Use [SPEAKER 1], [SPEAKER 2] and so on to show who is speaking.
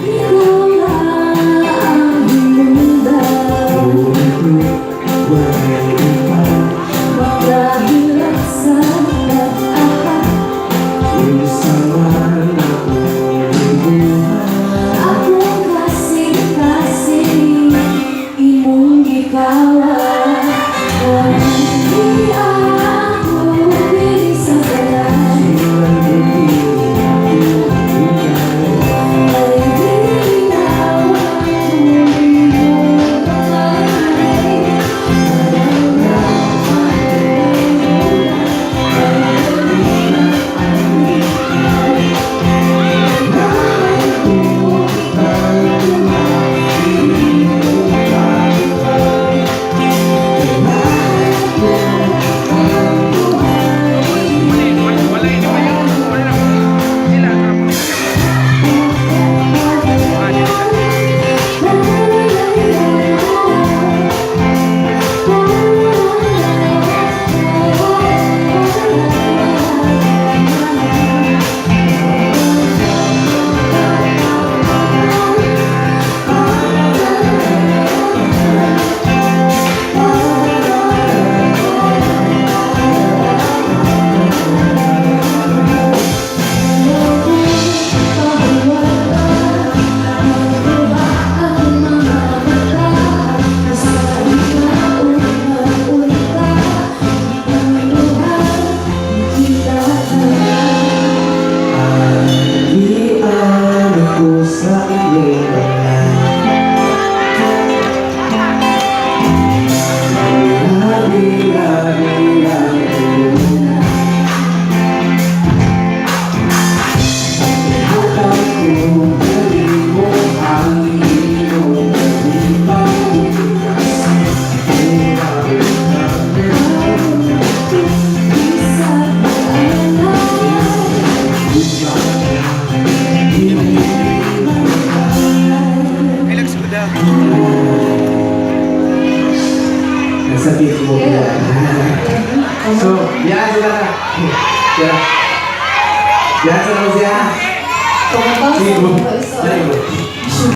[SPEAKER 1] Ikaw na ang hinungdan.
[SPEAKER 2] Walay iba.
[SPEAKER 1] Makahilak sa nag-aha.
[SPEAKER 2] Unsa man akong gibuhat.
[SPEAKER 1] Akong kasing-kasing imong gikawat. Di ako diri sa balay.
[SPEAKER 2] Sila'y dili ako ingay.
[SPEAKER 1] Ay dili na ako imong kamay.
[SPEAKER 2] Gamay ko ang duha, imong paduway. Kay ko ang duha.
[SPEAKER 3] Wala ini pa yun. Wala na. Sila. Ah, dili na.
[SPEAKER 1] Ang mga mata sa ikaw unta Ipanuhan kita na.
[SPEAKER 2] Agian ako sa iyong balay. Labi-labi lang ko. Hatag ko kanimo ang iyong kalipay. Sa
[SPEAKER 1] Isa ka.
[SPEAKER 3] Relax ko daw.
[SPEAKER 2] Nasa beat mo. So, yan sila na. Yeah. Yan sa siya.
[SPEAKER 1] Tumataw sa
[SPEAKER 2] Sige.
[SPEAKER 1] mga isa.
[SPEAKER 2] Yan.